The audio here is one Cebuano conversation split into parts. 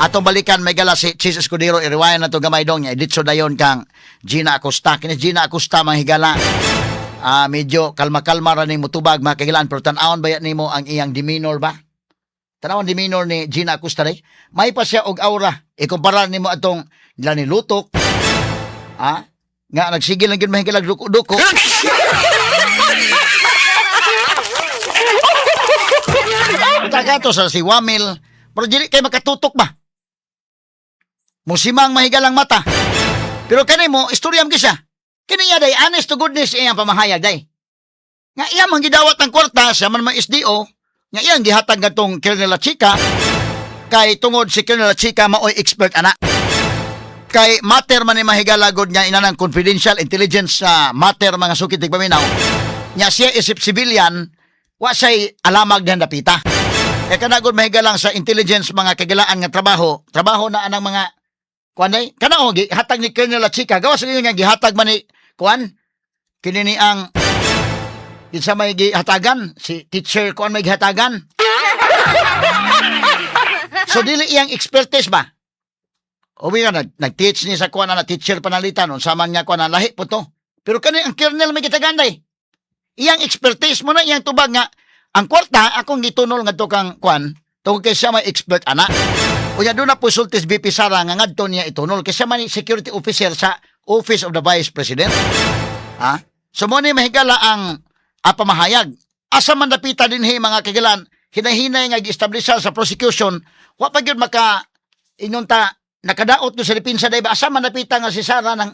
Atong balikan, may gala si Chiz Escudero, i-rewind na to gamay, dong niya. Ditso dayon kang Gina Acosta. Kini Gina Acosta, mga higala. Ah, medyo kalma-kalma ra ning mutubag, mga kahigalaan, pero tan-awon ba nimo ang iyang demeanor ba? Tan-awon demeanor ni Gina Acosta ray. May pa siya og aura. Ikumpara nimo atong Lani Lutok. Ah, nga nagsigil lang gyud, mga higala, duko-duko. Punta ka to sa si Wamil, pero dili kay makatutok ba? Musimang mahigalang mata. Pero kani mo, istorya mo siya. Kini niya day, honest to goodness iyang pamahayag day. Nga iya man gidawat ang kwarta, siya man may SDO, nga iyang gihatag ngadtong Colonel La Chica, kay tungod si Colonel La Chica maoy expert ana. Kay matter man ni, mahigalagod, nga inanang confidential intelligence sa matter, mga sukit tigpaminaw. Nya siya isip civilian, wa siya'y alamag dihan dapita. Kaya kanagod, mahigalang, sa intelligence, mga kagilaan, nga trabaho, trabaho na anang mga kuan day, kana o gihatag ni Colonel La Chica, gawas nga gihatag man ni kuan kini ni ang kinsa may gihatagan, si teacher kuan may gihatagan. So dili iyang expertise ba? Uwi ka, nag-teach ni sa kuan na teacher panalitan, unsa man nga kuan na lahi po to. Pero kani ang colonel may gitagan day. Iyang expertise mo na iyang tubag nga ang kwarta akong gitunol ngadto kang kuan tungod kay siya may expert ana. Unya doon na po sultis VP Sara nga ngadto niya itunol kay siya man ni security officer sa Office of the Vice President. Ha? So mo ni, mahigala, ang pamahayag. Asa man dapita dinhi, mga kagilan, hinahinay nga gi-establish sa prosecution, wa pa gyud maka ingon ta nakadaot gyud sa depensa day ba, asa man dapita nga si Sara nang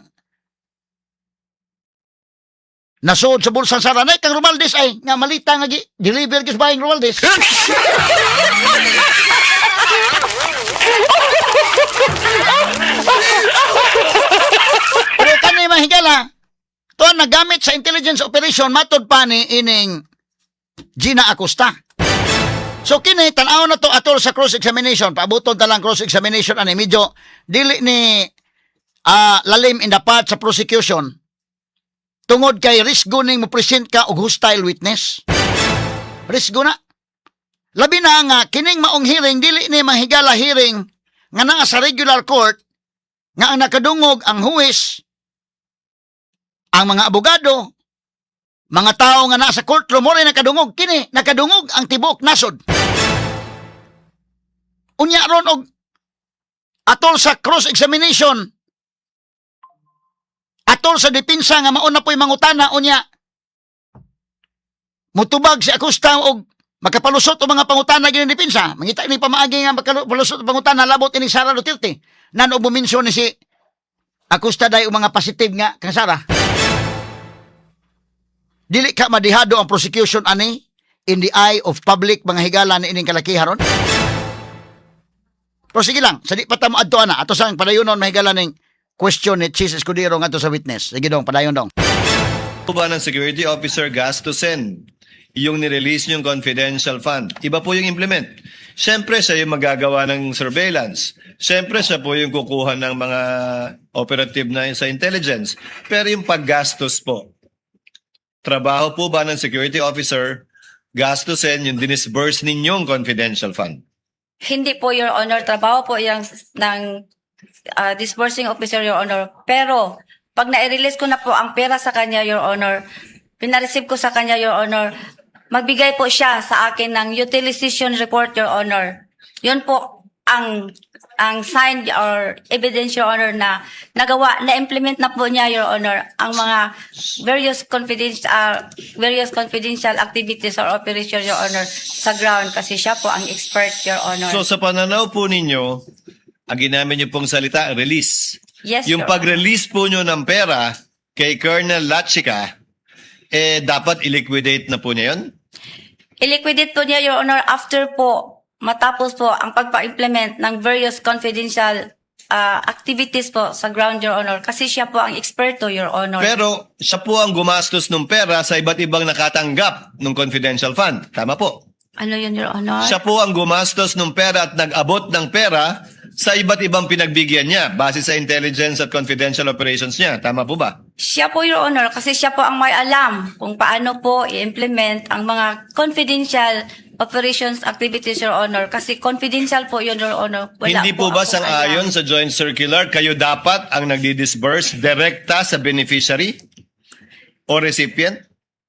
nasuod sa bulsa Sara na kang Romualdez ay nga malita nga gi deliver gyud sa bayang Romualdez. Pero kani, mahigala, to ang nagamit sa intelligence operation matod pa ni ining Gina Acosta. So kini tan-aw na to atol sa cross examination. Paabuton ta lang cross examination ani, medyo dili ni lalim in the part sa prosecution tungod kay risgo ning mo present ka og hostile witness. Risgo na. Labi na nga kining maong hearing dili ni, mahigala, hearing nga naa sa regular court nga ang nakadungog ang huwes, ang mga abogado, mga tao nga nasa courtroom mo rin nakadungog. Kini nakadungog ang tibuok nasod. Unya ron og atol sa cross examination, atol sa depensa nga mauna po'y mangutana, unya mutubag si Acosta og makapalusot og mga pangutana gini depensa. Mangita ni pamaagi nga makapalusot og pangutana labot ini Sara Duterte. Nan og muminsyon ni si Acosta day og mga positive nga kang Sara. Dili ka madihado ang prosecution ani in the eye of public, mga higala, ni ining kalakiharon? Pero sige lang, sa di pa ta mo adto ana, ato sang padayonon, mahigala, ning question ni Chiz Escudero ngadto sa witness. Sige dong, padayon dong. Po ba ng security officer gastusin yung nirelease yung confidential fund? Iba po yung implement. Siyempre, siya yung magagawa ng surveillance. Siyempre, siya po yung kukuha ng mga operative na sa intelligence. Pero yung paggastos po, trabaho po ba ng security officer gastusin yung dinisburse ninyong confidential fund? Hindi po, Your Honor. Trabaho po yung ng disbursing officer, Your Honor. Pero, pag na-release ko na po ang pera sa kanya, Your Honor, pinareceive ko sa kanya, Your Honor, magbigay po siya sa akin ng utilization report, Your Honor. Yun po ang sign or evidence, Your Honor, na nagawa, na-implement na po niya, Your Honor, ang mga various confidential activities or operation, Your Honor, sa ground kasi siya po ang expert, Your Honor. So sa pananaw po ninyo, ang ginamit niyo pong salita, release. Yes, Yung Your Honor. pag-release po nyo ng pera kay Colonel Lachica, eh dapat i-liquidate na po niya yun? I-liquidate po niya, Your Honor, after po matapos po ang pagpa-implement ng various confidential activities po sa ground, Your Honor. Kasi siya po ang eksperto, Your Honor. Pero siya po ang gumastos ng pera sa iba't ibang nakatanggap ng confidential fund. Tama po? Ano yun, Your Honor? Siya po ang gumastos ng pera at nag-abot ng pera sa iba't ibang pinagbigyan niya base sa intelligence at confidential operations niya. Tama po ba? Siya po, Your Honor, kasi siya po ang may alam kung paano po i-implement ang mga confidential operations activities, Your Honor. Kasi confidential po yun, Your Honor. Wala Hindi po ba akong sang-ayon alam. sa joint circular, kayo dapat ang nagdi-disburse direkta sa beneficiary o recipient?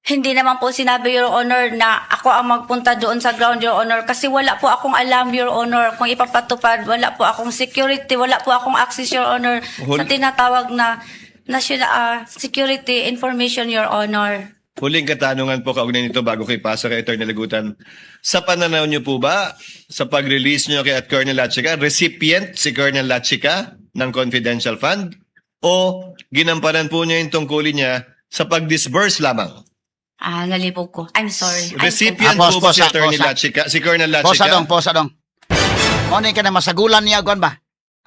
Hindi naman po sinabi, Your Honor, na ako ang magpunta doon sa ground, Your Honor. Kasi wala po akong alam, Your Honor, kung ipapatupad. Wala po akong security, wala po akong access, Your Honor, sa tinatawag na national security information, Your Honor. Huling katanungan po kaugnay nito bago kay pasa kay Attorney Lagutan. Sa pananaw niyo po ba, sa pag-release niyo kay at Colonel Lachica, recipient si Colonel Lachica ng confidential fund o ginampanan po niya yung tungkulin niya sa pag-disburse lamang? Ah, nalibog ko. I'm sorry. I'm Recipient Ah, pause, po ba pause, si Attorney pause. Lachica, si Colonel Posa Lachica? dong, posa dong. Mo ka na masagulan niya kuan ba?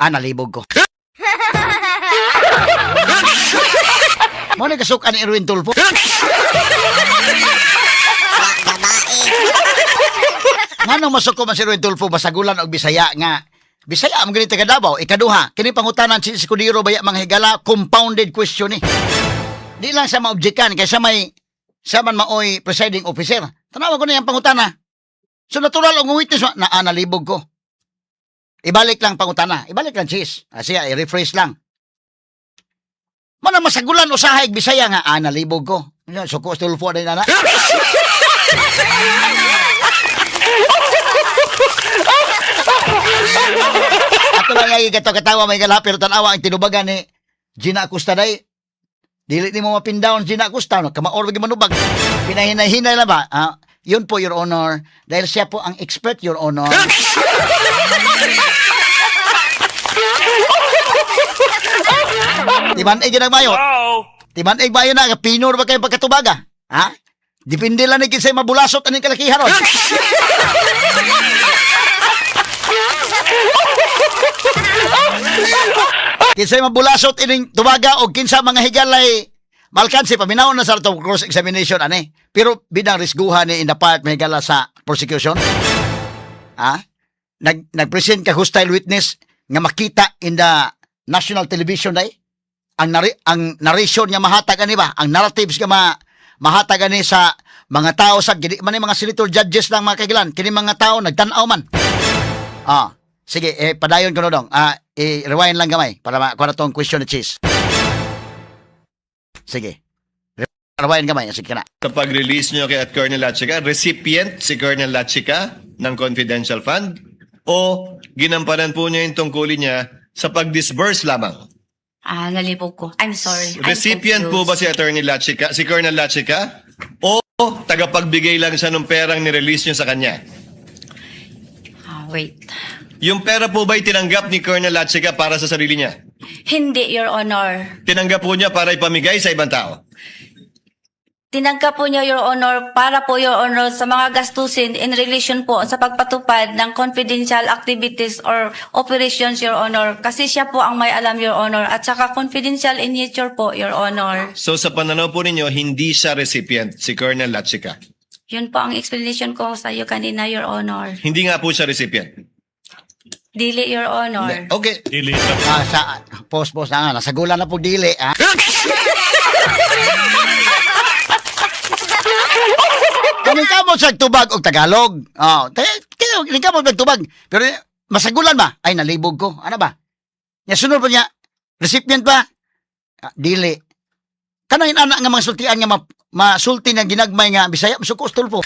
Ah, nalibog ko. Mo ni kasukan ni Erwin Tulfo. Ngano masuko man si Erwin Tulfo masagulan og Bisaya nga Bisaya ang ganit taga Davao. Ikaduha, kini pangutanan si Escudero baya mga higala, compounded question ni. Di lang sa maobjekan kaysa may sa man maoy presiding officer. Tanawa ko na yung pangutana. So natural ang witness na ah, nalibog ko. Ibalik lang pangutana. Ibalik lang cheese. Siya, i-rephrase lang. Mana masagulan usahay Bisaya nga ah, nalibog ko. Yan, suko sa Tulfo na na. Ato lang ay kato katawa may gala pero tanawa ang tinubagan ni Gina Acosta day. Dili ni mo mapin down Gina Acosta no kamaor gyud manubag. Pinahinay-hinay lang ba? Ah, yun po, Your Honor, dahil siya po ang expert, Your Honor. Timan-ig yun ang mayo. Timan-ig mayo na, pinur ba kayo pagkatubaga? Ha? Depende lang ni kinsay mabulasot aning kalakihan ron. Kinsay mabulasot ining tubaga o kinsa mga higalay malkansi paminaw na sa atong cross examination ani. Pero bidang risguhan ni in the part mahigala sa prosecution. Ha? Nag-present ka hostile witness nga makita in the national television day ang narration nga mahatag ani ba, ang narratives nga mahatag ani sa mga tao sa gidi man ni mga senator judges lang mga kagilan kini mga tao nagtan-aw man. Ah, sige, eh, padayon ko no dong. Ah, i-rewind lang gamay para makuha na tong question ni Cheese. Sige. Rewind gamay, sige ka na. Sa pag-release niyo kay at Colonel Lachica, recipient si Colonel Lachica ng confidential fund o ginampanan po niya yung tungkulin niya sa pag-disburse lamang? Ah, nalibog ko. I'm sorry. I'm Recipient po ba confused. si Attorney Lachica, si Colonel Lachica o tagapagbigay lang siya ng perang ni-release niyo sa kanya? Ah, wait. Yung pera po ba'y tinanggap ni Colonel Lachica para sa sarili niya? Hindi, Your Honor. Tinanggap po niya para ipamigay sa ibang tao? Tinanggap po niya, Your Honor, para po, Your Honor, sa mga gastusin in relation po sa pagpatupad ng confidential activities or operations, Your Honor. Kasi siya po ang may alam, Your Honor. At saka confidential in nature po, Your Honor. So sa pananaw po ninyo, hindi siya recipient, si Colonel Lachica. Yun po ang explanation ko sa iyo kanina, Your Honor. Hindi nga po siya recipient. Dili, Your Honor. Okay. Ah, sa post post na nga, nasagulan na po dili, ha. Kaning kamo sa tubag og Tagalog. Oh, kayo kaning kamo sa tubag. Pero masagulan ba? Ay, nalibog ko. Ano ba? Nya sunod pa niya, recipient ba? Ah, dili. Kanang inana nga mga sultian nga masulti nga ginagmay nga Bisaya masuko sa Tulfo.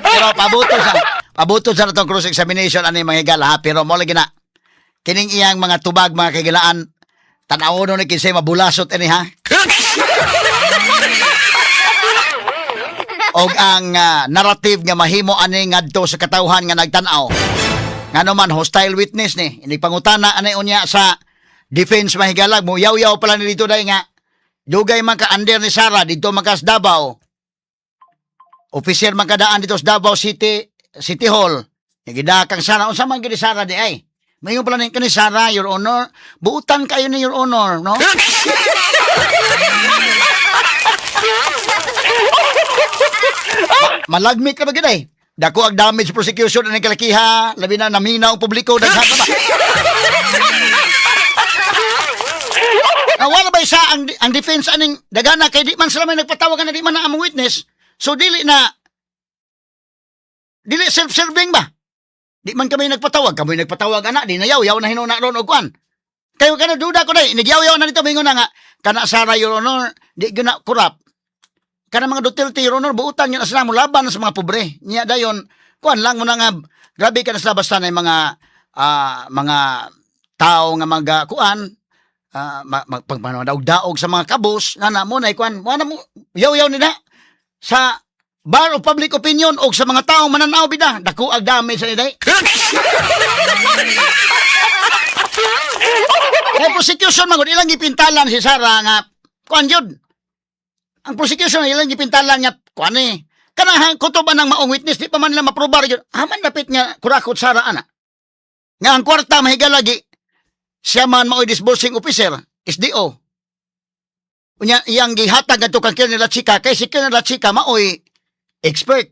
Pero pabuto sa natong cross examination ani mga higala ha, pero mo lagi na kining iyang mga tubag mga kagilaan tan-awon ni kinsay mabulasot ini ha. Og ang narrative nga mahimo ani ngadto sa katawhan nga nagtan-aw. Ngano man hostile witness ni, ini pangutana ani unya sa defense mahigalag mo yaw-yaw pala ni dito dai nga dugay man ka under ni Sara didto man ka sa Davao. Officer man kadaan dito sa Davao City City Hall. Nagidakang Sara unsa man gid ni Sara di ay. Mayon pala ni kani Sara, Your Honor. Buutan kayo ni Your Honor, no? Malagmit ka ba gid ay? Dako ang damage prosecution ani kalakiha, labi na naminaw ang publiko daghan pa ba. Nga wala ba isa ang defense aning dagana kay di man sila may nagpatawag na di man na among witness. So dili na dili self-serving ba? Di man kami nagpatawag, kami nagpatawag ana, di na yaw na hinuna ron og kuan. Kayo kana duda ko day, nagyaw-yaw na dito mingon na nga kana Sara, Your Honor, di gyud na corrupt. Kana mga Duterte, Your Honor, buutan yun na sila mo laban sa mga pobre. Nya dayon, kuan lang mo na nga grabe ka na sila basta na yung mga mga tao nga mga kuan pagpanaw-daog sa mga kabus nga na mo na kuan mo na mo yaw-yaw nila sa bar of public opinion o sa mga taong mananaw bida dako ang damage sa nila. Kay prosecution man gud ilang gipintalan si Sara nga kuan jud. Ang prosecution ilang gipintalan nga kuan eh. Kanang kutob ang maong witness di pa man nila maprobar jud. Haman dapit nga kurakot Sara ana. Nga ang kwarta mahigalagi siya man mao'y disbursing officer, SDO. Unya iyang gihatag adto kang Colonel Chika kay si Colonel Chika mao'y expert.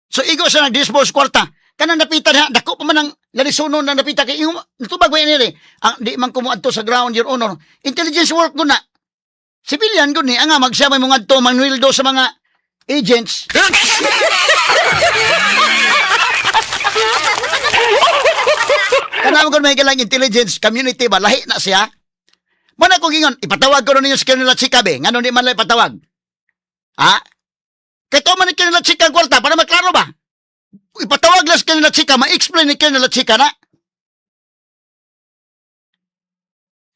So igo siya nag-disburse kwarta. Kanang napita niya, dako pa man ang larisunon na napita kay ingon natubag ba ini ang di man ko moadto sa ground, Your Honor. Intelligence work ko na. Civilian gud ni ang nga magsiya may mga adto manwildo sa mga agents. Kanang gud may galang intelligence community ba lahi na siya. Muna ko gingon, ipatawag ko ninyo si Colonel Chika be. Ngano di man lang ipatawag? Ha? Kay tuman ni Colonel Chika ang kwarta para maklaro ba? Ipatawag lang si Colonel Chika, ma-explain ni Colonel Chika na.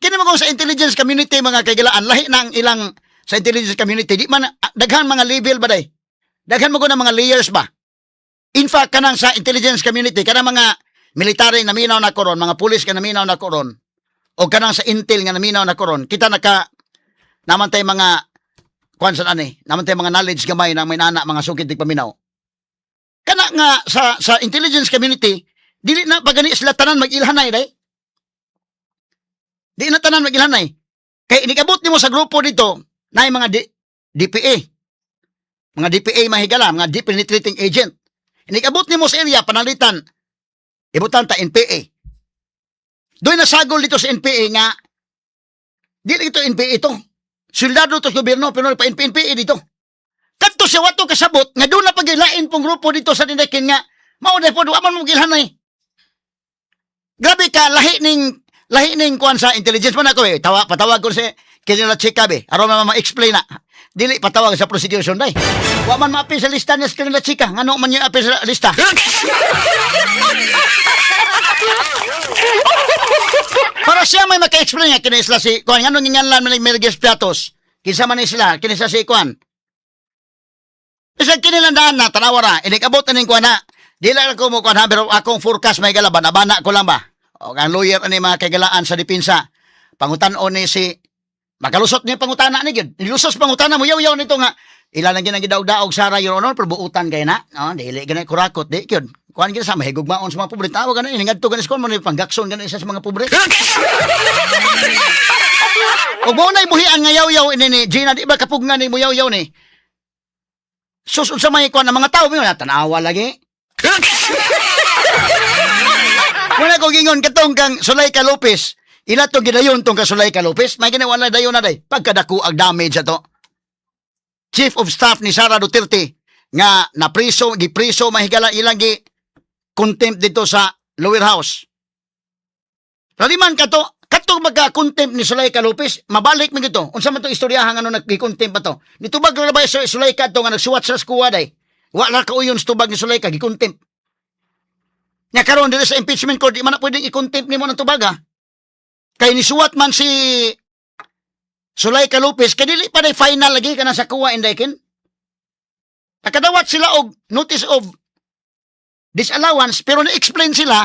Kini mo kung sa intelligence community, mga kaigalaan, lahi na ang ilang sa intelligence community, di man daghan mga level ba day? Daghan mo ko ng mga layers ba? In fact, kanang sa intelligence community, kanang mga military na minaw na koron, mga pulis nga naminaw na koron, o kanang sa intel nga naminaw na koron, kita naka naman tay mga kuan sa ani, naman tay mga knowledge gamay na may nana mga sukid di paminaw. Kana nga sa intelligence community, dili na pagani sila tanan mag-ilhanay day. Di na tanan mag-ilhanay. Kay inikabot nimo sa grupo dito, na mga DPA. Mga DPA mahigala, mga deep penetrating agent. Inikabot nimo sa area panalitan ibutan ta NPA. Doon nasagol dito sa NPA nga dili ito NPA ito. Soldado to sa gobyerno pero pa NPA, NPA dito. Kadto siya wato kasabot nga doon na pagilain pong grupo dito sa Dinakin nga mao na po wa man mo gilhanay. Grabe ka lahi ning kuan sa intelligence man ako eh. Patawag ko si General Chika be. Aron man ma-explain na. Dili patawag sa prosecution day. Wa man maapil sa lista ni General Chika. Ngano man niya apil sa lista? Para siya may maka-explain nga kini sila si kuan ngano nginganlan man ni Merguez Piatos. Kinsa man ni sila? Kini sila si kuan. Bisag kini lang daan na tanawa ra, inikabot na ning kuan na. Di lang ako mo kuan ha, pero akong forecast may galaban, abana ko lang ba. O ang lawyer ani mga kagalaan sa depensa. Pangutan-on ni si makalusot niya pangutana ni gyud. Nilusos pangutana mo yaw-yaw nito nga ila lang gyud ang gidaog-daog Sara, Your Honor, pero buutan kay na. No, dili gani kurakot di gyud. Kuan gyud sa mahigugmaon sa mga pobre. Tawo gani ngadto gani sa kuan mo ni panggakson gani isa sa mga pobre. Ug mo na imuhian nga yaw-yaw ini ni Gina, di ba kapug nga ni mo yaw-yaw ni. Sus, unsa may kuan ang mga tao mo tanawa lagi. Muna ko gingon katong kang Sulaika Lopez. Ila to gidayon tong kang Sulaika Lopez. May ginawa na dayon na day. Pagkadako ang damage ato. Chief of Staff ni Sara Duterte nga napriso, gipriso mahigala ilang gi contempt dito sa lower house. Raliman kato, katong magka-contempt ni Sulaika Lopez, mabalik man gito. Unsa man tong istoryahan nga nag-contempt pa to? Nitubag ra ba si Sulaika to nga nagsuwat sa skuwa day? Wa ra kauyon sa tubag ni Sulaika, gi-contempt. Nya karon diri sa impeachment court, di man na pwedeng i-contempt nimo ng tubag ha. Kay nisuwat man si Sulaika Lopez, kay dili pa day final lagi kana sa kuwa indaykin. Nakadawat sila og notice of disallowance pero na-explain sila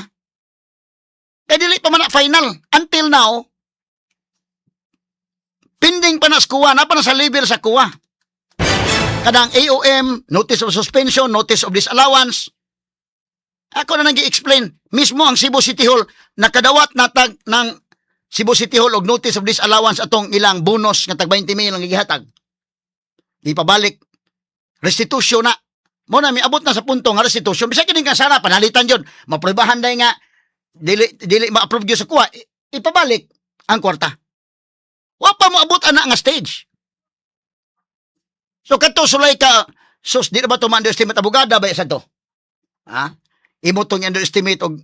kay dili pa man na final until now pending pa na sa kuwa na pa na sa level sa kuwa kadang AOM, notice of suspension, notice of disallowance. Ako na nang gi-explain mismo ang Cebu City Hall nakadawat na tag ng Cebu City Hall og notice of disallowance atong ilang bonus nga tag 20 mil ang gihatag di pabalik, restitution na mo na miabot na sa punto nga restitution bisag kini nga Sara panalitan jud maprubahan day nga dili dili ma-approve gyud sa kuwa, ipabalik ang kwarta. Wa pa moabot ana nga stage. So kadto sulay ka, sus, di na ba to ma-underestimate abogada ba sa to? Ha? Imo tong underestimate og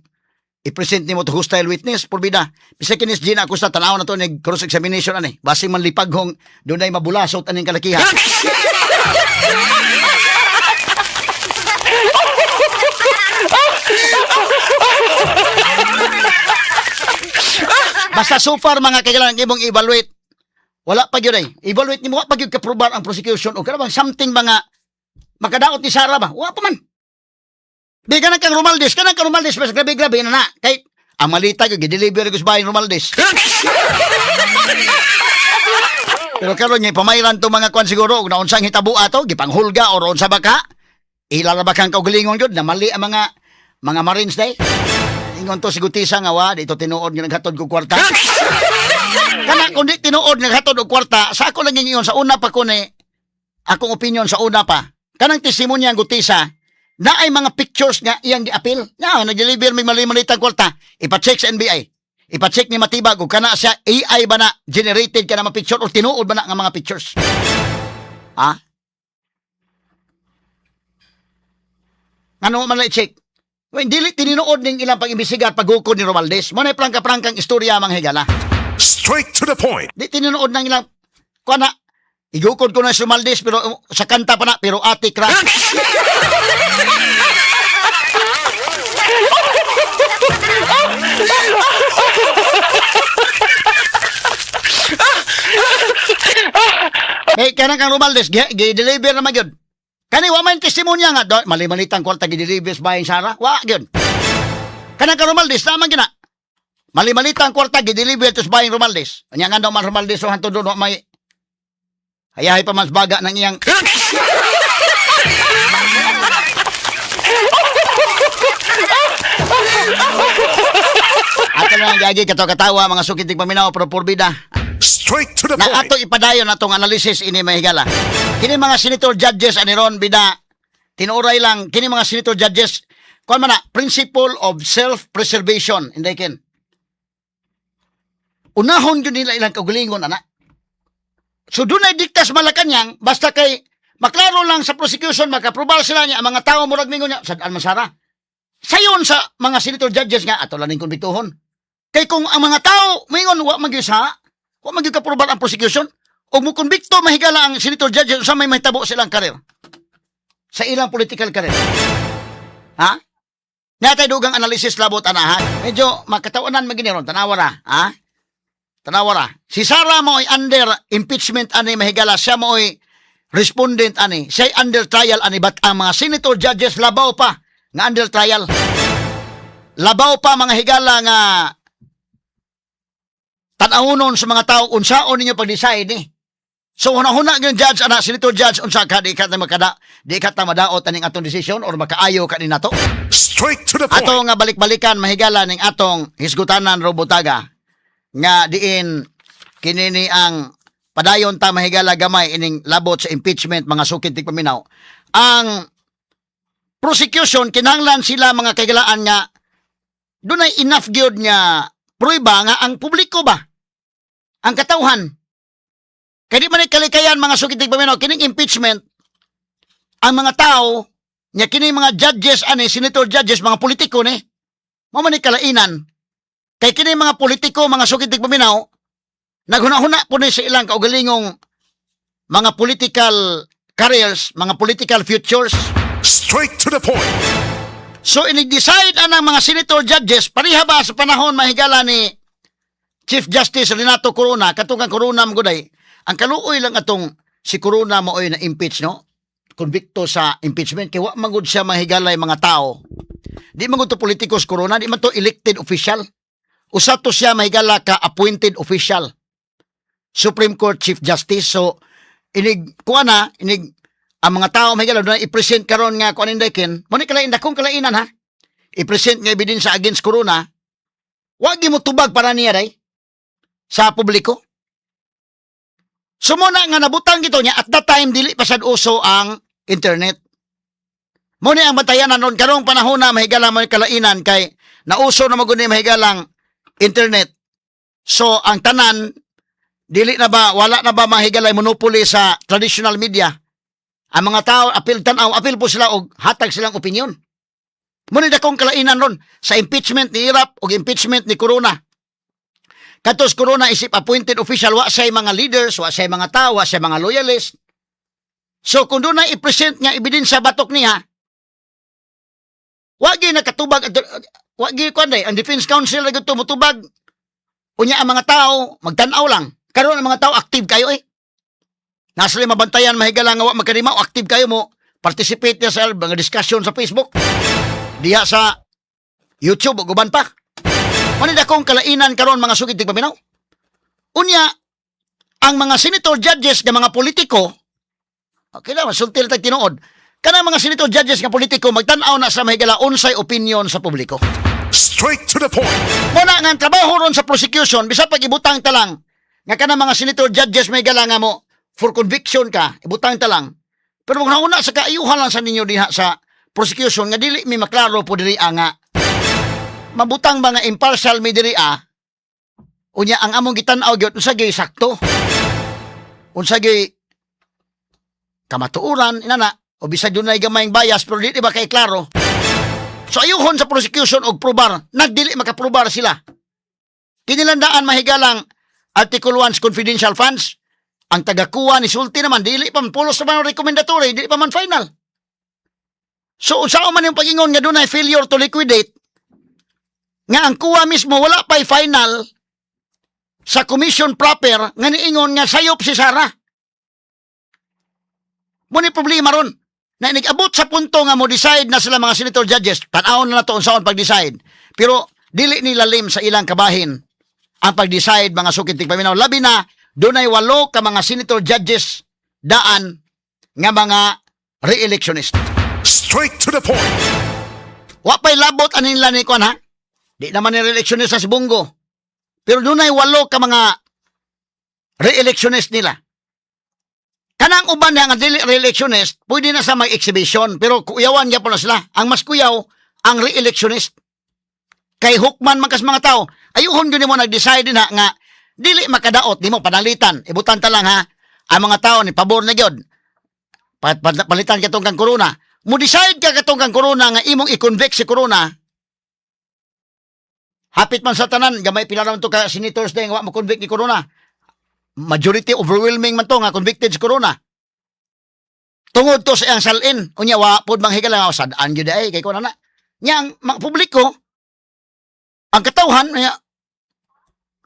i-present nimo to hostile witness porbida. Bisag kinis Gina Acosta, tanaw na to ni cross examination ani. Basing man lipaghong dunay mabulasot aning kalakihan. Basta so far, mga kailangan imong evaluate. Wala pa gyud ay. Evaluate nimo, wa pa gyud kaprobar ang prosecution o kana bang something ba nga makadaot ni Sara ba? Wa pa man. Di ka kang Romaldes, kanang kang Romaldes mas grabe grabe na na. Kay ang malita gyud gi-deliver ko sa bahay ni Romaldes. Pero karon niya pamayran to mga kwan siguro og naunsang hitabo ato gipanghulga or unsa ba ka? Ila ra ba kang kaugalingon gyud na mali ang mga Marines day? Ingon to si Gutisa nga wa dito tinuod nga naghatod ko kwarta. Kana kung di tinuod naghatod og kwarta, sa ako lang ingon sa una pa ko ni akong opinion sa una pa. Kanang testimonya ang Gutisa na ay mga pictures nga iyang giapil. Na nag-deliver may mali-malitang kwarta. Ipa-check sa NBI. Ipa-check ni Matibag ug kana siya AI ba na generated ka na mga picture o tinuod ba na nga mga pictures. Ha? Ngano man na i-check? Well, dili tinuod ning ilang pag-imbestiga at paghukod ni Romaldes. Mo na prangka-prangkang istorya, mga higala. Straight to the point. Di tinuod nang ilang kuan na igukod ko na si Romaldes pero sa kanta pa na pero atik ra. Kay kanang kang Romaldes gi-deliver naman gyud. Kani wa man testimonya nga do, mali-malitang kwarta gi-deliver sa bayang Sara. Wa gyud. Kanang kang Romaldes naman gyud na. Mali-malitang kwarta gi-deliver to sa bayang Romaldes. Anya nga daw man Romaldes so hantod doon wa may hayahay pa man sa baga ng iyang. Ato lang gagi katawa-katawa mga sukiting paminaw pero porbida. Straight to the Na point. ato ipadayon atong analysis ini, mahigala. Kini mga senator judges ani ron bida tinuray lang kini mga senator judges kuan man na principle of self-preservation inday ken. Unahon gyud nila ilang kaugalingon ana. So dunay diktas Malacañang basta kay maklaro lang sa prosecution, makaprobal sila niya ang mga tao murag mingon niya sad man Sara. Sayon sa mga senator judges nga ato lang ning kumbituhon. Kay kung ang mga tao mingon wa man gyud sa wa man gyud kaprobal ang prosecution o mo konbikto, mahigala, ang senator judges sa may mahitabo silang career. Sa ilang political career. Ha? Natay dugang analysis labot ana ha. Medyo makatawanan maginiron tanawa ra, ha? Tanawa ra. Si Sara mo ay under impeachment ani, mahigala, siya mo ay respondent ani. Siya ay under trial ani but ang mga senator judges labaw pa nga under trial. Labaw pa, mga higala, nga tan-awonon sa mga tao unsaon ninyo pag-decide ni. So hunahuna gyud judge ana, senator judge, unsa ka di ka ta makada di ka ta madaot aning atong desisyon or makaayo ka ni nato. Straight to the point. Ato nga balik-balikan, mahigala, ning atong hisgutanan robutaga nga diin kini ni ang padayon ta, mahigala, gamay ining labot sa impeachment, mga sukit tigpaminaw. Ang prosecution kinahanglan sila, mga kaigalaan, nga dunay enough gyud nga prueba nga ang publiko ba, ang katawhan, kay di man ni kalikayan, mga sukit tigpaminaw, kining impeachment ang mga tao nya kini mga judges ani, senator judges, mga politiko ni mo man ni kalainan kay kini mga politiko, mga sukit tigpaminaw, naghuna-huna po ni sa ilang kaugalingong mga political careers, mga political futures. Straight to the point. So inig-decide anang mga senator judges pareha ba sa panahon, mahigala, ni Chief Justice Renato Corona, katong kang Corona mo guday. Ang kaluoy lang atong si Corona maoy na impeach no. Convicto sa impeachment kay wa man gud siya, mahigalay, mga tao. Di man gud to politikos Corona, di man to elected official. Usa to siya, mahigala, ka appointed official. Supreme Court Chief Justice. So inig kuha na inig ang mga tao, mahigala, na i-present karon nga kuan inday ken mo ni kalain dakong kalainan ha. I-present nga ebidensya against Corona. Wa gyud mo tubag para niya day sa publiko. Sumuna nga nabutang gito niya at that time dili pa sad uso ang internet. Mo ni ang bantayanan ron karong panahon na, mahigala, mo ni kalainan kay nauso na maguni, mahigalang internet. So ang tanan Dili na ba, wala na ba, mahigalay, monopoly sa traditional media? Ang mga tao, apil tan-aw, apil po sila og hatag silang opinion. Muna dakong kalainan ron sa impeachment ni Erap o impeachment ni Corona. Katos Corona isip appointed official, wa say mga leaders, wa say mga tao, wa say mga loyalist. So kung doon na i-present nga ebidensya batok niya, wa gyud nakatubag, wa gyud kuan day, ang defense counsel ra gyud mutubag. Unya ang mga tao magtan-aw lang. Karon ang mga tao active kayo eh. Nasa sila mabantayan, mahigala, nga wa magkanima, active kayo mo participate niya sa mga discussion sa Facebook. Diha sa YouTube ug uban pa. Mao ni dakong kalainan karon, mga sugid tigpaminaw. Unya ang mga senator judges nga mga politiko, okay lang, masulti lang tag tinuod. Kanang mga senator judges nga politiko, magtan-aw na sa mahigala unsay opinion sa publiko. Straight to the point. Muna nga ang trabaho ron sa prosecution, bisa pag ibutang ta lang, nga kanang mga senator judges may gala nga mo, for conviction ka, ibutang ta lang. Pero kung nauna sa kaayuhan lang sa ninyo diha sa prosecution, nga dili mi maklaro po diri nga, mabutang mga impartial mi diri ah, unya ang among gitan-aw gyud unsa gyud sakto. Unsa gyud kamatuoran inana o bisag dunay gamayng bias pero dili ba kay klaro. So ayuhon sa prosecution og probar, nagdili makaprobar sila. Kinilandaan, mahigalang, Article 1 confidential funds, ang tagakuha ni sulti naman, dili pa man pulos naman ang recommendatory, dili pa man final. So unsaon man yung pag-ingon nga dunay failure to liquidate, nga ang kuha mismo wala pa'y final sa commission proper nga niingon nga sayop si Sara? Mo ni problema ron. Na nag-abot sa punto nga mo decide na sila mga senator judges, tan-awon na nato unsaon pag-decide. Pero dili nila lim sa ilang kabahin ang pag-decide, mga sukid tigpaminaw. Labi na dunay walo ka mga senator judges daan nga mga re-electionist. Straight to the point. Wa pa'y labot anin nila ni kuan ha. Di naman ni re-electionist sa si Bong Go. Pero dunay walo ka mga re-electionist nila. Kanang uban na nga dili re-electionist, pwede na sa mag-exhibition, pero kuyawan gyapon na sila. Ang mas kuyaw, ang re-electionist. Kay hukman man kas mga tao, ayuhon gyud nimo nag-decide na nga dili makadaot nimo panalitan. Ibutan ta lang ha. Ang mga tao ni pabor na gyud. Palitan katong kang Corona. Mo decide ka katong kang Corona nga imong i-convict si Corona. Hapit man sa tanan, gamay pila naman to ka senators dahil wa mo convict ni Corona. Majority overwhelming man to nga convicted si Corona. Tungod to sa iyang salin, unya wa pod manghigala nga sad-an gyud ay kay kuno na. Nya ang mga publiko, ang katawhan nya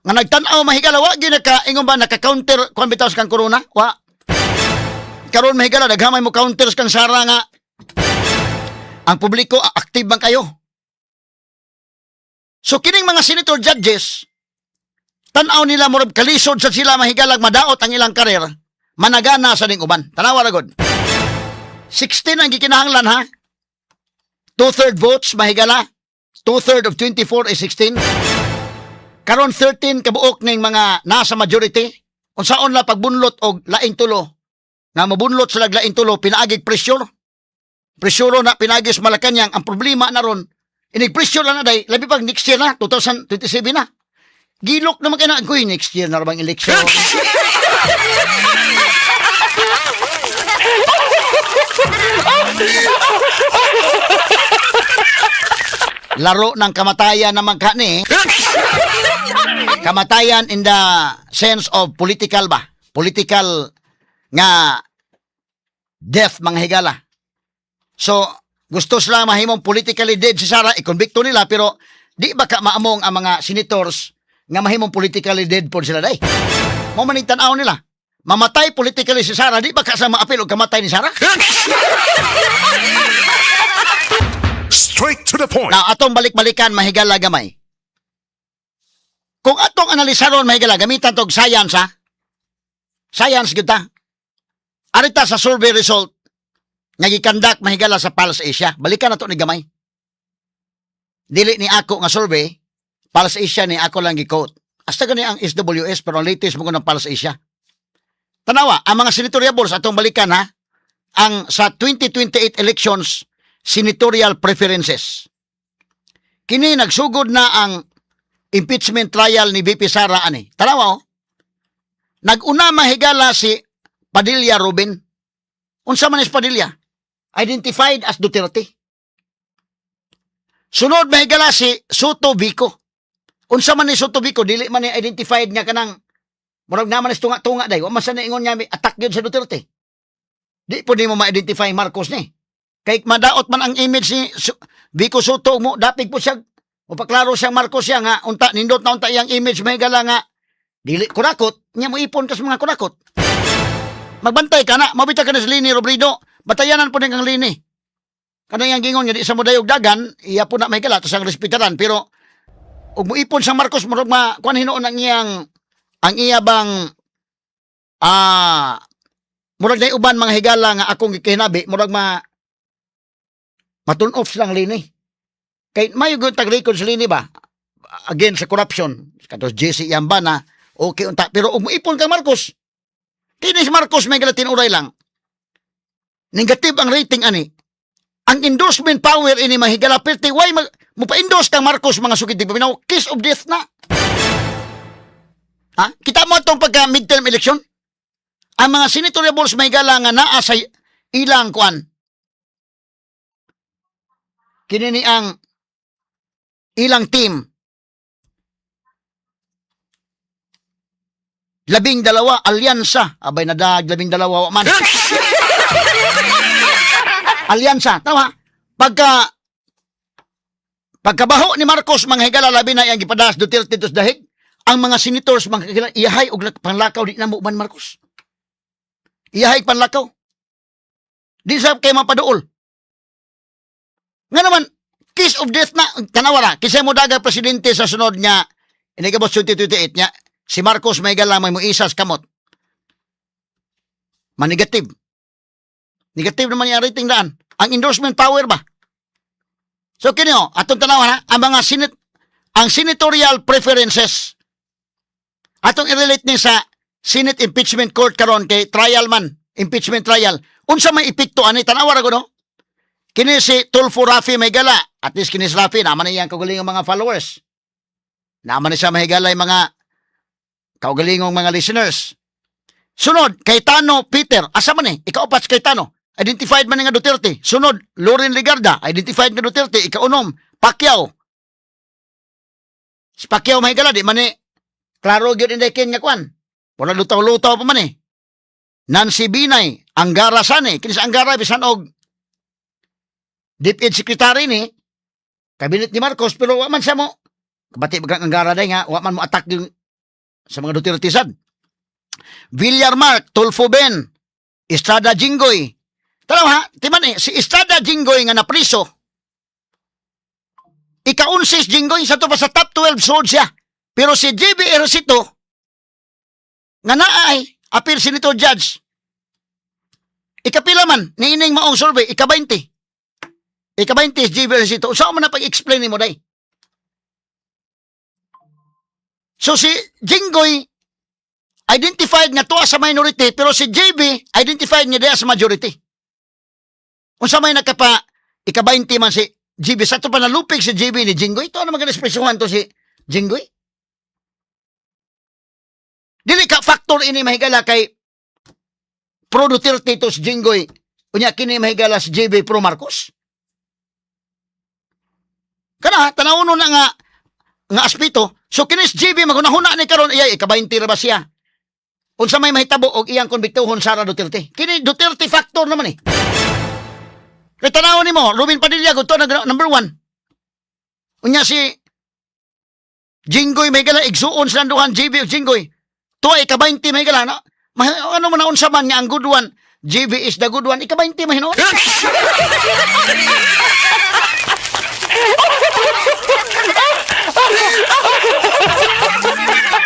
nga nagtan-aw, mahigala, wa gyud naka ingon ba naka-counter kuan bitaw sa kang Corona, wa. Karon, mahigala, daghamay mo counter sa kang Sara nga ang publiko active man kayo. So kining mga senator judges, tan-aw nila murag kalisod sa sila, mahigalag, madaot ang ilang karir, managana sa ning uban. Tanawa ra gud. 16 ang gikinahanglan ha. Two-third votes, mahigala. Two-third of 24 is 16. Karon 13 kabuok ning mga nasa majority. Unsaon la pagbunlot og laing tulo? Nga mabunlot sila og laing tulo pinaagig pressure. Pressure na pinaagi sa Malacanang. Ang problema na ron, inig pressure lang na day, labi pag next year na, 2027 na. Gilok naman kay na, kuy, next year na ra bang election? Laro ng kamatayan naman ka ni. Kamatayan in the sense of political ba? Political nga death, mga higala. So, gusto sila mahimong politically dead si Sara, i-convicto nila, pero di ba ka maamong ang mga senators nga mahimong politically dead po sila day? Mo man tanaw nila. Mamatay politically si Sara, di ba ka sa maapil og kamatay ni Sara? Straight to the point. Now, atong balik-balikan, mahigala, gamay. Kung atong analisaron, mahigala, gamitan tog science ha. Science gyud ta. Arita sa survey result nga gi-conduct, mahigala, sa Pulse Asia. Balikan nato ni gamay. Dili ni ako nga survey, Pulse Asia ni ako lang gi-quote. Hasta gani ang SWS pero ang latest mo ng Pulse Asia. Tanawa, ang mga senatoriables, atong balikan ha, ang sa 2028 elections senatorial preferences. Kini nagsugod na ang impeachment trial ni VP Sara ani. Tanawa oh. Nag-una, mahigala, si Padilla Ruben. Unsa man is Padilla? Identified as Duterte. Sunod, mahigala, si Sotto Vico. Unsa man ni Sotto Vico? Dili man ni identified nga kanang murag naman is tunga-tunga day. Wa man sa niingon nga may attack gyud sa Duterte. Di po nimo ma-identify Marcos ni. Kay madaot man ang image ni Vico Sotto mo dapig po siya upaklaro siyang Marcos siya nga unta nindot na unta iyang image, mahigala, nga dili kurakot nya mo ipon ka sa mga kurakot. Magbantay ka na, mabita ka na sa Leni Robredo, batayanan po kang Leni. Kanang iyang gingon nga di sa mo dayog dagan, iya po na may kala ang respetaran, pero ug mo ipon sa Marcos murag ma kuan hinuon ang iya bang murag nay uban mga higala nga akong gikahinabi murag ma ma-turn off silang Leni. Kay mayo gyud tag-record sa Leni ba against sa corruption katos JC Yambana, okay unta, pero ug moipon kang Marcos, kini si Marcos may gala tinuray lang negative ang rating ani. Ang endorsement power ini, mahigala, perti why mag, mo pa-endorse kang Marcos, mga sukid di paminaw, kiss of death na. Ha, kita mo atong pagka midterm election, ang mga senatorial balls, mahigala, nga naa sa ilang kuan kini ni ang ilang team, 12 alyansa, abay nadag 12 wa man alyansa, tama. Pagkabaho ni Marcos, mga higala, labi na iyang gipadas Duterte tos dahig ang mga senators, mga higala, iyahay og panlakaw, di na mo uban Marcos, iyahay panlakaw, di sa kay mapaduol nga naman kiss of death na. Tanawa ra kinsa mo daga presidente sa sunod nga inigabot 2028 nya. Si Marcos may gala may moisas kamot, manigative, negative naman yung rating daan, ang endorsement power ba. So kini oh, atong tanawan ha, ang mga senate, ang senatorial preferences, atong i-relate ni sa Senate Impeachment Court karon kay trial man, impeachment trial. Unsa may epekto ani? Tanawa ra ko, no? Kini si Tulfo Rafi may gala. At least kini si Rafi naman iyang kaugalingong mga followers. Naman ni siya mahigala yung mga kaugalingong mga listeners. Sunod, Cayetano Peter. Asa man eh? Ikaupat si Cayetano. Identified man nga Duterte. Sunod, Loren Legarda. Identified nga Duterte. Ikaunom, Pacquiao. Si Pacquiao mahigala, di man eh. Klaro gyud inday ken nga kwan. Wala lutaw-lutaw pa man eh. Nancy Binay, Angara Sani. Kini sa Angara, bisan og DepEd Secretary ni, Cabinet ni Marcos, pero wa man siya mo, kabati ba kang Angara day nga, wa man mo attack yung sa mga Duterte sad. Villar Mark, Tulfo Ben, Estrada Jinggoy. Tanaw ha, timan eh, si Estrada Jinggoy nga napriso, ika-11 Jinggoy, sa to pa sa top 12 sud siya. Pero si JB Ejercito, nga naa ay, appear senator judge, ikapila man, niining maong survey, ika-20. Ika-20 si JB Ejercito. Saan mo na pag-explain mo, day? So si Jinggoy, identified nga tuwa sa minority, pero si JB, identified nga diya sa majority. Unsa may nakapa, ika-20 man si JB. Sa ito pa nalupig si JB ni Jinggoy. Ito ano maganda espresyuhan to si Jinggoy? Dili ka factor ini, mahigala, kay pro Duterte to si Jinggoy. Unya kini, mahigala, si JB pro Marcos. Kana tanawon na nga nga aspeto. So kini si JB magunahuna ni karon iya ika-20 ra ba siya. Unsa may mahitabo og iyang konbiktuhon Sara Duterte? Kini Duterte factor naman eh. Kay tanawon nimo, Robin Padilla gud to na number 1. Unya si Jinggoy may gala igsuon silang duhan JB ug Jinggoy. Tuwa ika-20 may gala na. Ano man na unsa man nga ang good one, JB is the good one, ika-20 man hinuon.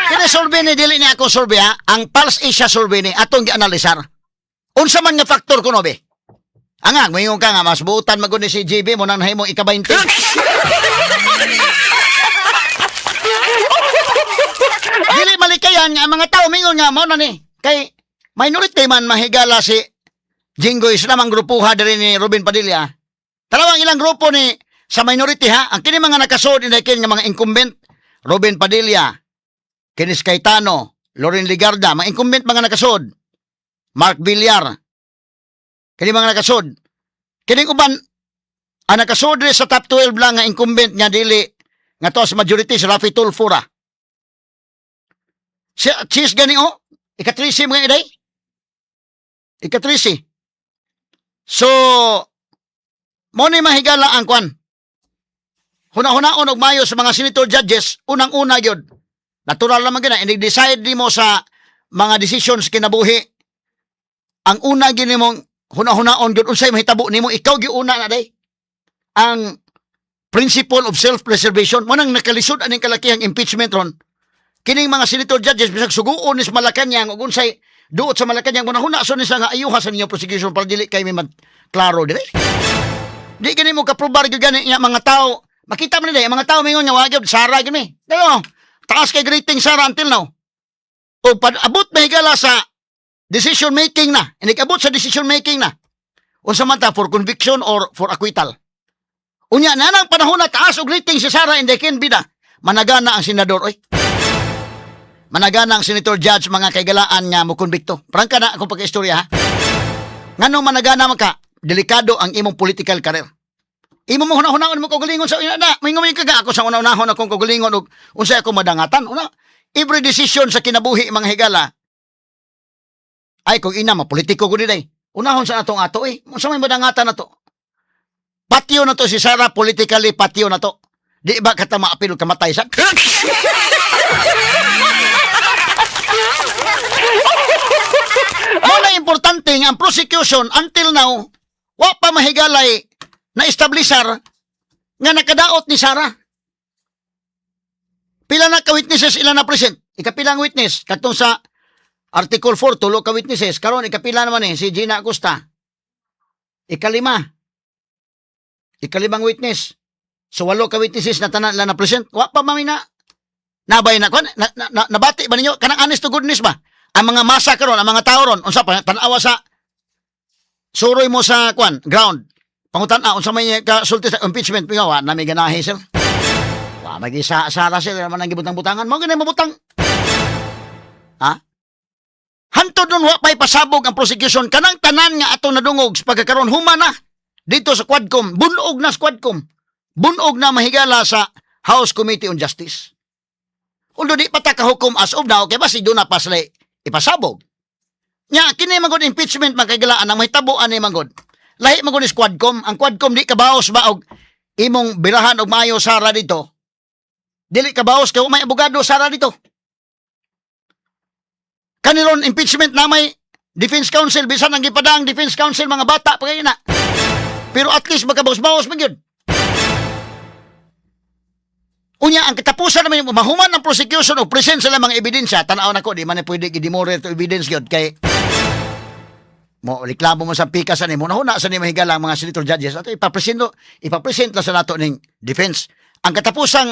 Kini survey ni dili ni ako survey ha, ang Pulse Asia survey ni atong gianalisar. Unsa man nga factor kuno be? Anga, moingon ka nga mas buutan magud ni si JB mo nang nahimo ika-20. Dili malikayan nga ang mga tao mingon nga mao na ni. Kay minority man mahigala si Jinggoy sila mang grupuha diri ni Robin Padilla. Talawang ilang grupo ni sa minority ha, ang kini mga nakasuod ni nga mga incumbent, Robin Padilla, Kenneth Cayetano, Loren Legarda, mga incumbent mga nakasud. Mark Villar. Kini mga nakasud. Kining uban ang nakasud diri sa top 12 lang nga incumbent nga dili nga to sa majority si Raffy Tulfo ra. Si Chiz gani oh, ika-13 mga iday. Ika-13. So, mo ni mahigala ang kwan. Huna-hunaon og mayo sa mga senator judges, unang-una gyud. Natural naman gyud na inig-decide nimo sa mga decisions kinabuhi. Ang una gyud nimong huna-hunaon gyud unsay mahitabo nimo, ikaw gyud una na day. Ang principle of self-preservation mo nang nakalisod aning kalakihang impeachment ron. Kining mga senator judges bisag suguon ni sa Malacanang ug unsay duot sa Malacanang, huna-huna so ni sa nga ayuha sa ninyo prosecution para dili kay may klaro dire. Di gani mo kaprobar gyud gani nga mga tao. Makita man nila, ang mga tao mingon nga wa gyud Sara gyud mi. Dayo, taas kay rating Sara until now. O pag abot mahigala sa decision making na, inig abot sa decision making na. Unsa man ta, for conviction or for acquittal. Unya na nang panahon na taas og rating si Sara and they can be na. Managana ang senador oy. Managana ang senator judge, mga kaigalaan, nga mo konbikto. Prangka na akong pagkaistorya ha. Ngano managana man ka, delikado ang imong political career. Imo mo hunahunahon mo kaugalingon sa ina na. Mingon ka ga ako sa una-unahon akong kaugalingon og unsay ako madangatan. Una, every decision sa kinabuhi, mga higala. Ay kung ina mapolitiko gud day. Unahon sa atong ato eh. Unsa may madangatan nato? Patyo na to si Sara politically, patyo na to. Di ba kata maapil og kamatay sa? Mo na importante nga ang prosecution until now wa pa mahigalay na establisar nga nakadaot ni Sara. Pila na ka witnesses ila na present? Ikapilang witness katong sa Article 4, tulo ka witnesses. Karon ikapila naman eh si Gina Acosta. Ikalima. Ikalimang witness. So walo ka witnesses na tanan lang na present. Wa pa mami na nabay na kwan na, na, na, nabati ba ninyo kanang honest to goodness ba? Ang mga masa karon, ang mga tao ron, unsa pa tan-awa sa suroy mo sa kwan, ground. Pangutan-a unsa may kasulti sa impeachment pingaw, wa na may ganahi sir. Wa magi sa sara sir man ang gibutang-butangan. Mao gani mabutang. Ha? Hantod nun wa pa'y pasabog ang prosecution kanang tanan nga atong nadungog sa pagkakaroon human na dito sa Quadcom, bunog na sa Quadcom. Bunog na mahigala sa House Committee on Justice. Although di pa ta kahukom as of now, kay basi doon na pa sila ipasabog. Nya, kini man gud impeachment, magkaigalaan ang mahitabo ani man gud. Lahi man gud ni Quadcom. Ang Quadcom di kabaos ba og imong birahan og maayo Sara dito. Dili kabaos kay may abogado Sara dito. Kaniron impeachment na may defense counsel, bisan ang gipadang defense counsel mga bata pa kayo na. Pero at least magkabaos-baos man gyud. Unya, ang katapusan naman, mahuman ang prosecution o present sila mga ebidensya, tanaw na ko, di man na pwede gidimore to evidence gyud kay mo reklamo mo sa pikas ani mo nahuna sa ni mahigala ang mga senator judges ato ipapresent lang sa nato ning defense ang katapusang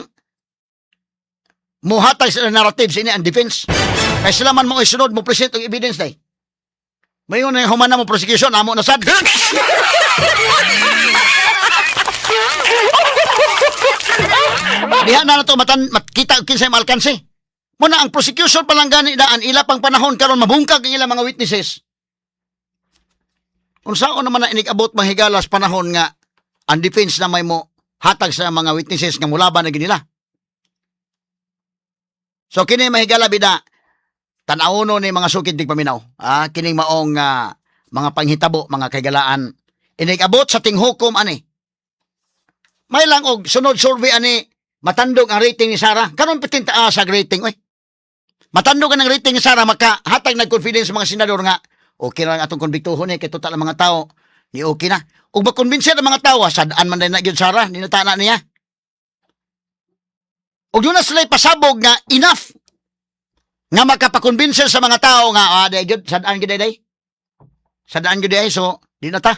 muhatag sa narrative sa ini ang defense kay sila man mo isunod mo present og evidence day. Mayon na human na mo prosecution amo na sad. Diha na nato matan makita og kinsay maalkanse. Muna ang prosecution pa lang gani daan ila pang panahon karon mabungkag ang ilang mga witnesses. Unsaon naman na inig-abot mahigalas panahon nga ang defense na may mo hatag sa mga witnesses nga mulaban na ginila. So kini mahigala bida tan-awono ni mga sukid tigpaminaw. Ah, kining maong mga panghitabo, mga kaigalaan inig-abot sa tinghukom ani. May lang og sunod survey ani matandog ang rating ni Sara. Karon pitin taas ang rating oy. Matandog ang rating ni Sara, makahatag nag confidence sa mga senador nga okay na lang atong konbiktuhon eh kay total ang mga tao ni okay na. Ug makonbinse ang mga tao, sad-an man na gyud Sara, ni na niya. Ug doon na sila pasabog nga enough nga makapakonbinse sa mga tao nga ah, day gyud sad-an gyud day. Sad-an gyud day, so di na ta.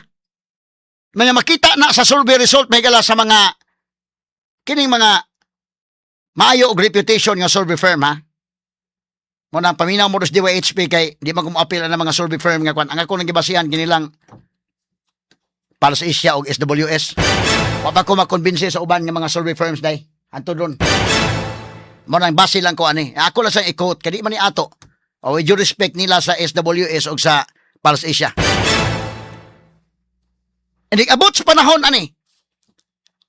Mga makita na sa survey result may gala sa mga kining mga maayo og reputation nga survey firm ha. Mo nang paminaw mo dos DYHP kay di man ko moapil ang mga survey firm nga kwan. Ang ako nang gibasihan kinilang para sa Asia og SWS. Wa pa ko makonbinse sa uban nga mga survey firms day. Anto doon. Mo nang base lang ko ani. Ako lang sa i-quote kay di man ni ato. O with due respect nila sa SWS o sa Pulse Asia. Hindi abot sa panahon ani.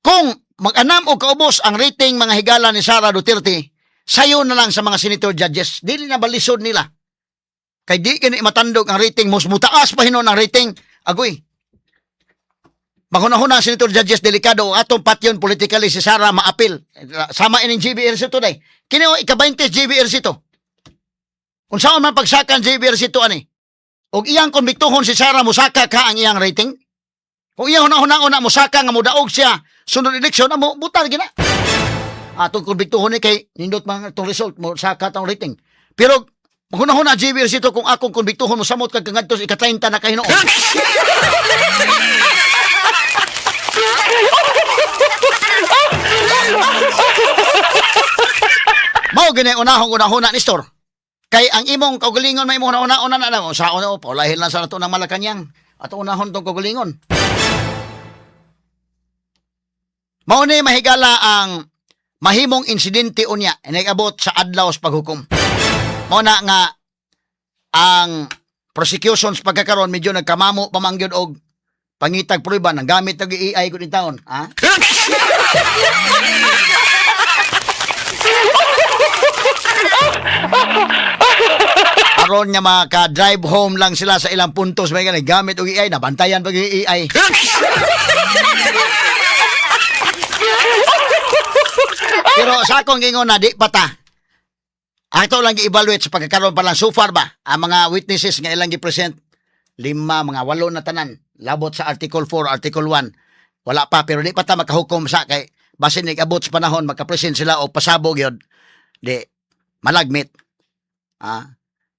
Kung mag-anam o kaubos ang rating, mga higala, ni Sara Duterte, sayo na lang sa mga senator judges. Dili na balisod nila. Kay di kini matandog ang rating, mas mutaas pa hinon ang rating. Agoy. Maghunahuna ang senator judges, delikado atong patyon politically si Sara, maapil. Sama ining JV Ejercito day. Kini o ika-20 JV Ejercito. Kung saan man pagsakan JV Ejercito ani. Og iyang konbiktuhon si Sara, musaka ka ang iyang rating. Kung iyang hunahuna musaka nga mudaog siya sunod eleksyon, amo butar gina. Atong konbiktuhon ni kay nindot man itong result, mo saka tong rating. Pero maghunahuna JV Ejercito, kung akong konbiktuhon mo samot kag kangadto sa ika-30 na kahinuon. Mao gani unahong unahuna ni Store. Kay ang imong kaugalingon may imong una-una na na sa una paulahin lang sa nato ng Malacañang. Ato unahon tong kaugalingon. Mao ni, mahigala, ang mahimong insidente unya inigabot sa adlaw sa paghukom. Mao na nga ang prosecutions pagkakaron medyo nagkamamo pa man gyud og pangitag prueba nang gamit og AI gud taon, ha? Aron nga maka-drive home lang sila sa ilang puntos, may ganay gamit og AI, nabantayan pag AI. Pero sa akong gingon na di pa ta. Ato lang gi-evaluate sa pagkakaroon pa lang so far ba ang mga witnesses nga ilang gi-present, lima, mga walo na tanan labot sa Article 4, Article 1. Wala pa, pero di pa ta makahukom sa kay basin abot sa panahon makapresent sila o pasabog yun di malagmit. Ah.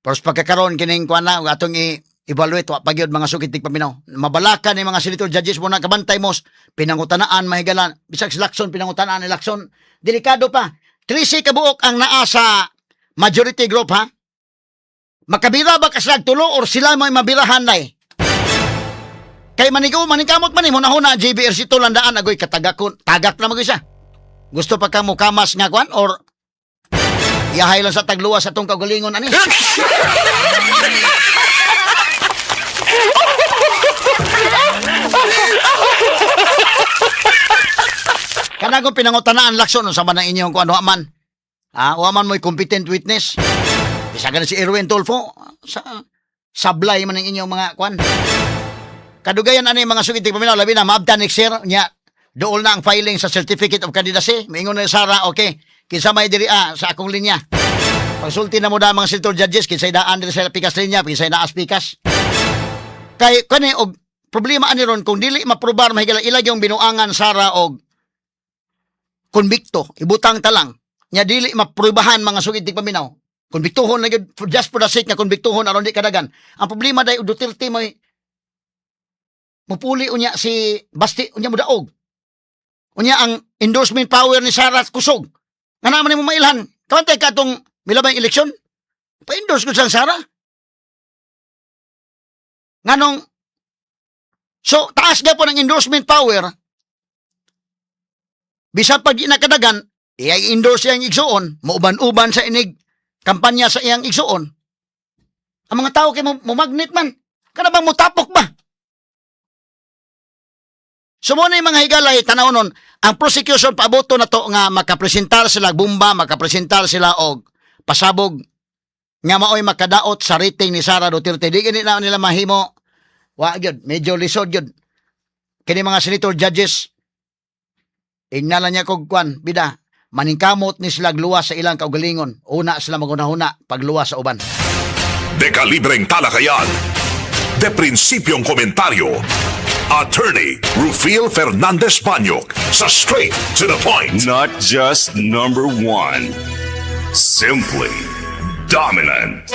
Pero sa pagkakaroon kining kuan na atong i-evaluate, wa pa gyud, mga sukit paminaw. Mabalaka ni mga senator judges mo na kabantay mo pinangutanaan, mahigalan, bisag si Lacson, pinangutanaan ni Lacson, delikado pa. 13 kabuok ang naa sa majority group, ha. Makabira ba kaslag tulo or sila may mabirahan nay? Kay manigo maningkamot man ni hunahuna JV Ejercito landaan, agoy katagakon tagak na mag isa. Gusto pa ka mukamas nga kwan or iyahay lang sa tagluwas sa tong kaugalingon ani. Kana kung pinangutanaan Lacson, unsa man ang inyong kuan, wa man. Ah, wa man mo'y competent witness. Bisa ka na si Erwin Tulfo sa sablay man ang inyong mga kuan. Kadugayan ani mga sugiti paminaw, labi na maabtan next year nya dool na ang filing sa certificate of candidacy. Miingon na Sara, okay. Kinsa may diri sa akong linya. Pagsulti na mo da mga senator judges kinsay daan diri sa pikas linya, kinsay naas pikas. Kay kani og problema ani ron kung dili maprobar, mahigala, ilag yung binuangan Sara og konbikto, ibutang talang. Nya dili maprubahan, mga sugid paminaw. Konbiktuhon na gyud just for the sake nga konbiktuhon aron di kadagan. Ang problema day Duterte may mupuli unya si Basti, unya mudaog. Unya ang endorsement power ni Sara kusog. Nga naman mo mailhan. Kawantay ka atong milabang eleksyon. Pa-endorse ko siyang Sara. Nganong so taas po ng endorsement power, bisan pag di nakadagan, i-endorse iyang igsuon, mauban-uban sa inig kampanya sa iyang igsuon. Ang mga tao kay mo magnet man. Kana bang mutapok ba? So mo na yung mga higalay, tanaw nun, ang prosecution paaboto na to nga makapresentar sila bomba, makapresentar sila og pasabog nga maoy makadaot sa rating ni Sara Duterte. Di gani na nila mahimo. Wa gyud, medyo lisod gyud. Kini mga senator judges, ingnalan niya kog kwan, bida, maningkamot ni sila luwas sa ilang kaugalingon. Una sila magunahuna pagluwas sa uban. Dekalibreng talakayan. De prinsipyong komentaryo. Attorney Rufil Fernandez Banyok sa Straight to the Point. Not just number one, simply dominant.